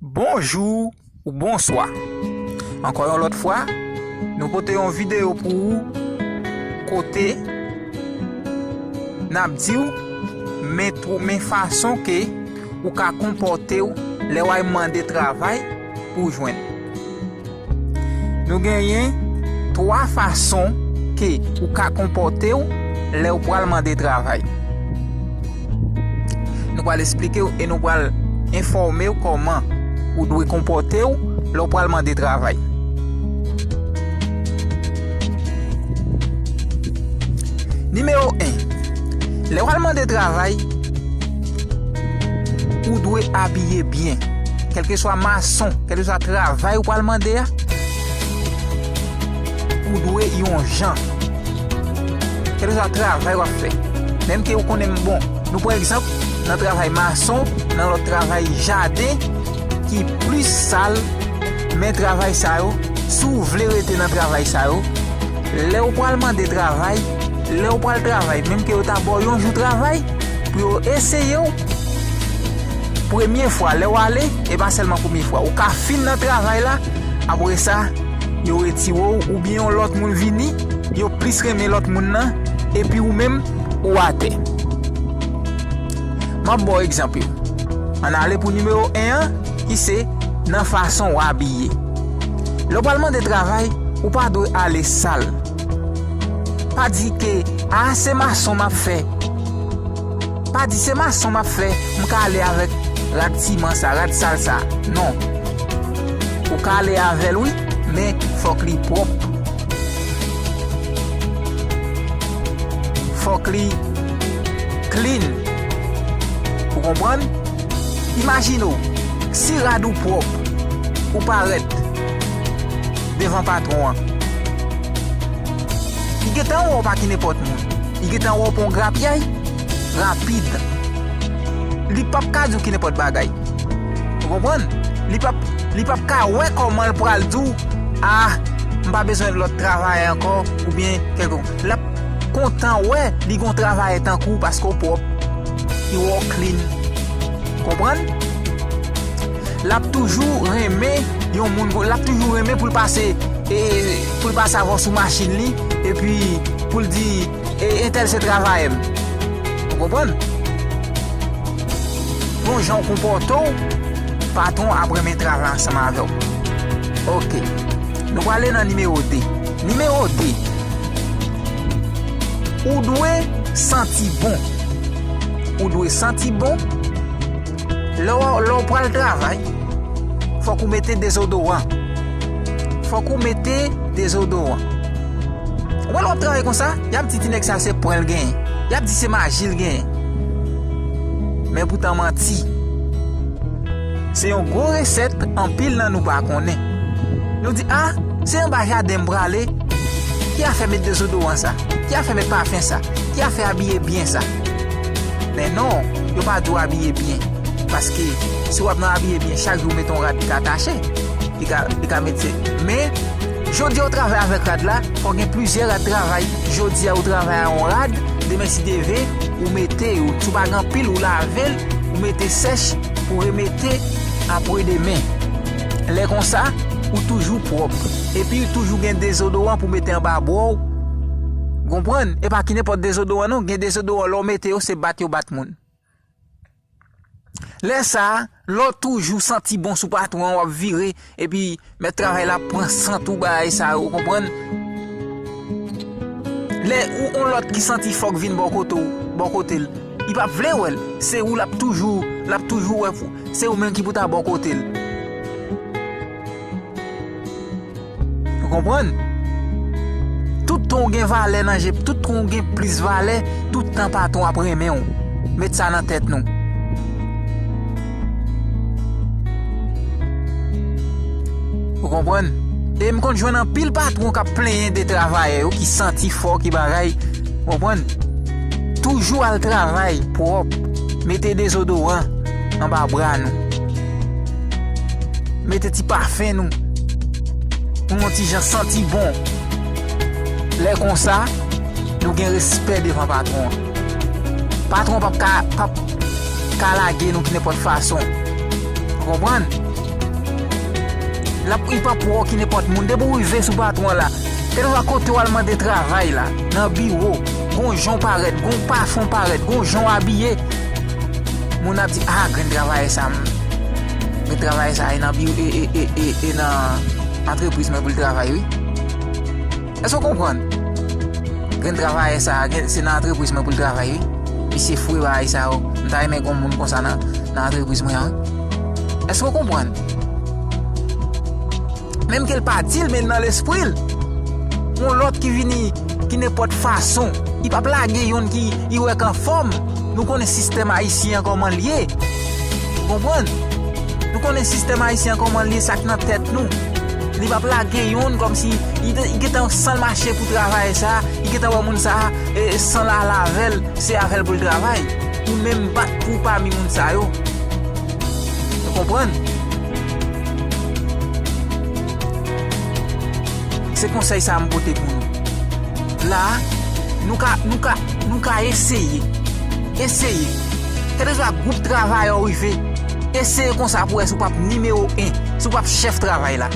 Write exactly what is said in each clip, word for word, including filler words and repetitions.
Bonjou ou bonswa. Ankò yon lòt fwa, nou pote yon videyo pou ou kote n ap di w men twou-, men fason ke ou ka konpòte w lè w al mande travay pou w jwenn. Nou genyen twa fason ke ou ka konpòte w lè w pral mande travay. Nou pral esplike w e nou pral enfòme w kòman ou dwe konpòte w lè w pral mande travay. Nimewo en, lè w al mande travay, ou dwe abiye byen. Kèlkeswa mason, kèlkeswa travay ou pral mande a, ou dwe yon jan. Kèlkeswa travay w ap fè. Menm ke ou konnen m bon. Nou pran egzanp, nan travay mason, nan lòt travay jaden ki plis sal, men travay sa yo, si w vle rete nan travay sa yo, lè w pral mande travay, lè w pral travay, menm ke yo ta ba w yon jou travay, pou yo eseye w, premye fwa, lè w ale, e pa sèlman premye fwa, ou ka fin nan travay la, apre sa, yo retire w, oubyen yon lòt moun vini, yo plis renmen lòt moun nan, epi ou menm, ou atè. M ap ba w egzanp yo. Ann ale pou nimewo en an, ki se nan fason w abiye. Lè w pral mande travay, ou pa dwe ale sal. Pa di ke, "A, se mason m ap fè." Pa di, "Se mason m ap fè, m ka ale avèk rad siman sa, rad sal sa." Non. Ou ka ale avè l, wi, men fòk li pwòp. Fòk li clean. Ou konprann? Imajine w, si rad ou pwòp, ou parèt devan patwon an. Li gentan wè w pa ki nenpòt moun. Li gentan wè w pa yon grapyay rapid. Li p ap ka di w ki nenpòt bagay. Ou konprann? Li p ap, li p ap ka wè kòman l pral di w, "A, m pa bezwen lòt travayè ankò," oubyen kèlkonk. L ap kontan wè li gon travayè tankou w paske w pwòp. Li wè w clean. Konprann? L ap toujou renmen yon moun, l ap toujou renmen pou l pase, e, pou l pase avè w sou machin li, epi pou l di, e, "Entèl se travayè m." Ou konprann? Bon jan w konpòte w, patwon ap renmen travay ansanm avè w. Oke. Nou prale nan nimewo de. Nimewo de. Ou dwe santi bon. Ou dwe santi bon. Lè w, lè w pral travay, fòk ou mete dezodoran. Fòk ou mete dezodoran. Ou wè lè w ap travay konsa, y ap di ti nèg sa se pwen l genyen. Y ap di se maji l genyen. Men poutan manti. Se yon gwo resèt anpil nan nou pa konnen. Nou di, "A, se anba jaden m prale. Ki afè met dezodoran sa? Ki afè met pafen sa? Ki afè abiye byen sa?" Men non, yo pa di w abiye byen. Paske si w ap nan abiye byen, chak jou w mete yon rad, li ka tache. Li ka, li ka mete. Men, jodi a ou travay avèk rad la, fò gen plizyè rad travay. Jodi a ou travay a yon rad, demen si Dye vle, ou mete, ou, si w pa gen anpil, ou lave l, ou mete sèch, pou remete apre demen. Lè konsa, ou toujou pwòp. Epi ou toujou gen dezodoran pou mete anba bra w. Konprann? E pa ki nenpòt dezodoran non, gen dezodoran lè w mete yo, se bat yo bat moun. Lè sa a, lè w toujou santi bon sou patwon an, w ap vire, epi mèt travay la pran sant ou bagay sa yo, ou konprann? Lè ou, yon lòt ki santi fò k vin bò kote w, bò kote l, li p ap vle wè l. Se ou l ap toujou, l ap toujou wè pou, se ou menm ki pou ta bò kote l. Ou konprann? Tout tan w gen valè nan je, tout tan w gen plis valè, tout tan patwon ap renmen w. Met sa nan tèt nou. Ou konprann? E m konn jwenn anpil patwon k ap plenyen de travayè yo ki santi fò, ki bagay. Ou konprann? Toujou al travay pwòp. Mete dezodoran anba bra nou. Mete ti pafen nou. Pou yon ti jan santi bon. Lè konsa, nou gen respè devan patwon an. Patwon an p ap ka, p ap ka lage nou ki nenpòt fason. Ou konprann? L ap, li p ap wè w ki nenpòt moun. Depi w rive sou patwon an la, kèlkeswa kote w al mande travay la, nan biwo, gon jan w parèt, gon pafon w parèt, gon jan w abiye, moun ap di, "A, grenn travayè sa, m, grenn travayè sa, e nan biwo, e, e, e, e, e nan antrepriz mwen pou l travay, wi." Èske w konprann? Grenn travayè sa a, gen, se nan antrepriz mwen pou l travay, wi. Misye fou e bagay sa yo. M ta renmen gen yon moun konsa nan, nan antrepriz mwen an, wi. Èske w konprann? Menm ke l pa di l, men nan lespri l. Yon lòt ki vini, ki nenpòt fason. Li p ap lage yonn ki, li wè k anfòm. Nou konnen sistèm ayisyen an kòman l ye. Ou konprann? Nou konnen sistèm ayisyen an kòman l ye, sa k nan tèt nou. Li p ap lage yonn kòmsi li te, li gentan san l mache pou travay sa, li gentan wè moun sa, e, san l al avè l, se avè l pou l travay. Ou menm bat pou w pami moun sa yo. Ou konprann? Se konsèy sa a m pote pou nou. La, nou ka, nou ka, nou ka eseye. Eseye. Kèlkeswa gwoup travay ou rive, eseye konsa pou wè si w p ap nimewo en, si w p ap chèf travay la.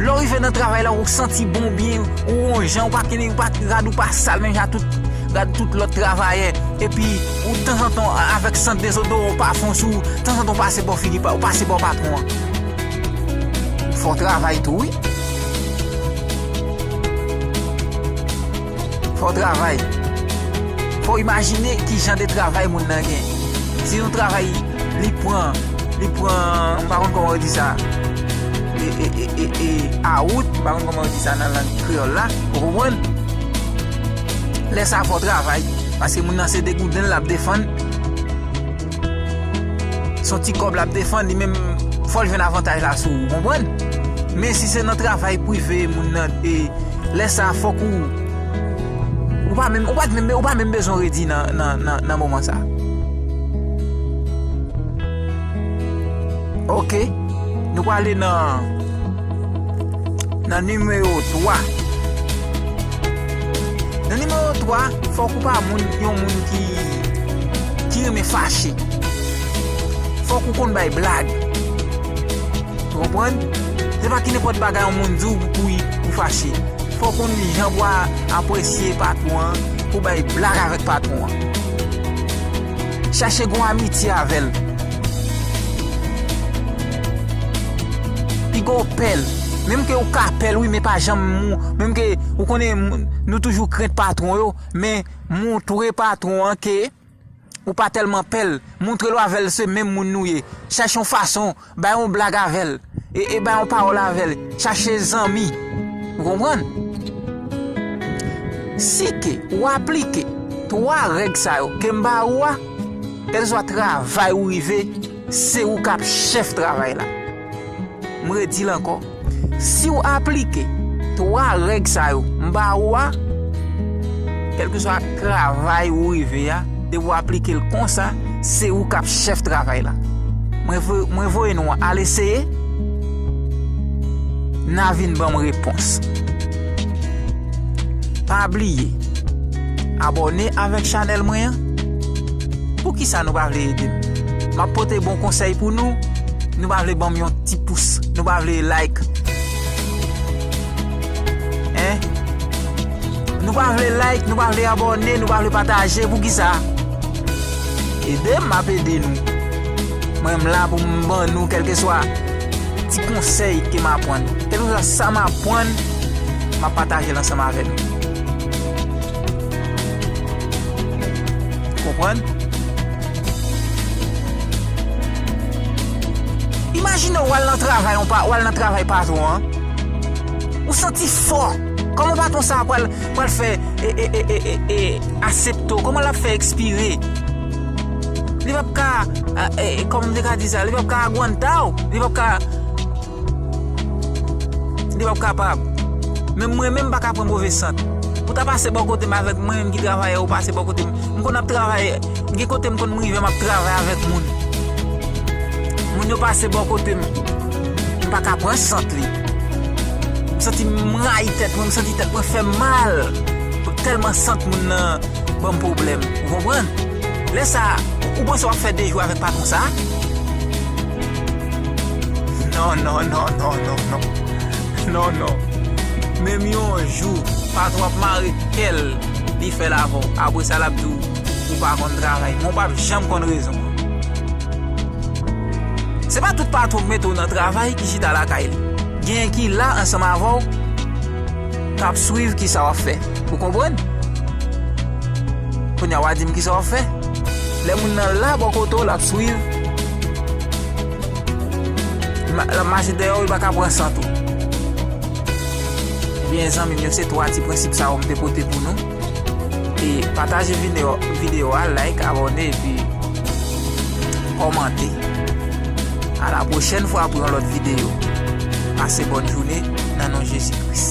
Lè w rive nan travay la, ou santi bon, byen, ou yon jan, ou pa kenbe, ou pa, rad ou pa sal, menm jan tout, rad tout lòt travayè. Epi, ou tanzantan, avèk sant dezodoran, ou pafon sou ou, tanzantan ou pase bò figi pa, ou pase bò patwon an. Fò w travay tou, wi. Fò w travay. Fò w imajine ki jan de travay moun nan gen. Si yon travay li pran, li pran, m pa konn kòman yo di sa. E, e, e, e, e, a wout, m pa konn kòman yo di sa nan lang kreyòl la. Ou konprann? Lè sa a fò w travay. Paske moun nan se de gouden l ap defann. Se yon ti kòb l ap defann, li menm, fò l jwenn avantaj la sou ou, ou konprann? Men si se nan travay prive moun nan, e, lè sa a fòk ou, ou pa menm, ou pa t menm, ou pa menm bezwen redi nan, nan, nan, nan moman sa a. Oke, nou prale nan, nan nimewo twa. Nan nimewo twa, fòk ou pa moun, yon moun ki, ki renmen fache. Fòk ou konn bay blag. Ou konprann? Se pa ki nenpòt bagay yon moun di w pou, pou, pou fache. Fò w konn jan pou a, apresye patwon an, pou bay blag avèk patwon an. Chache gon amitye avè l. Piga w pè l. Menm ke ou ka pè l, wi, men pa janm mou-, menm ke ou konnen, m-, nou toujou krent patwon yo, men montre patwon an ke ou pa tèlman pè l. Montre l w avè l se menm moun nou ye. Chache yon fason, bay yon blag avè l. E, e bay yon pawòl avè l. Chache zanmi. Ou konprann? Si ke ou aplike twa règ sa yo ke m ba ou a, kèlkeswa travay ou rive, se ou k ap chèf travay la. M redi l ankò. Si w aplike twa règ sa yo m ba ou a, kèlkeswa travay ou rive a, depi w aplike l konsa, se ou k ap chèf travay la. Mwen vo-, mwen voye nou al eseye, n a vin ban m repons. Pa bliye abòne avèk chanèl mwen an. Poukisa nou pa vle ede m? M ap pote bon konsèy pou nou. Nou pa vle ban m yon ti pous. Nou pa vle like. Hein? Nou pa vle like, nou pa vle abòne, nou pa vle pataje. Poukisa? Ede m, m ap ede nou. Mwen, m la pou m ban nou kèlkeswa ti konsèy ke m aprann. Kèlkeswa sa m aprann, m ap pataje l ansanm avè nou. Konprann? Imajine w al nan travay, yon pa, w al nan travay patwon an. Ou santi fò. Kòman patwon sa a pral, pral fè, e, e, e, e, e, e, aksepte w? Kòman l ap fè ekspire? Li p ap ka, e, e, kòman m te ka di sa? Li p ap ka agwanta w. Li p ap ka Li p ap kapab. Men mwen menm m pa ka pran move sant. Ou ta pase bò kote m avèk mwen menm ki travayè, ou pase bò kote m. M konn ap travay, gen kote m konn rive m ap travay avèk moun. Moun yo pase bò kote m. M pa ka pran sant li. M santi m rayi tèt mwen, m santi tèt mwen fè m mal. Tèlman sant moun nan ban m pwoblèm. Ou konprann? Lè sa a, ou panse w ap fè de jou avèk patwon sa a? Non, non, non, non, non. Non, non. Menm yon jou, patwon ap mare kè l, li fè l avè w. Apre sa, l ap di w, ou pa konn travay. Men w p ap janm konn rezon. Se pa tout patwon k mete w nan travay ki chita lakay li. Genyen ki la ansanm avè w, k ap swiv kisa w ap fè. Ou konprann? Kounye a, w a di m kisa w ap fè. Lè moun nan la bò kote w, l ap swiv, l ap mache dèyè w, li pa ka pran sant ou. Ebyen, zanmi m yo, se twa ti prensip sa yo m te pote pou nou. E pataje videyo, videyo a, like, abòne, epi kòmante. A la pwochèn fwa pou yon lòt videyo. Pase bòn jounen nan non Jezi Kris.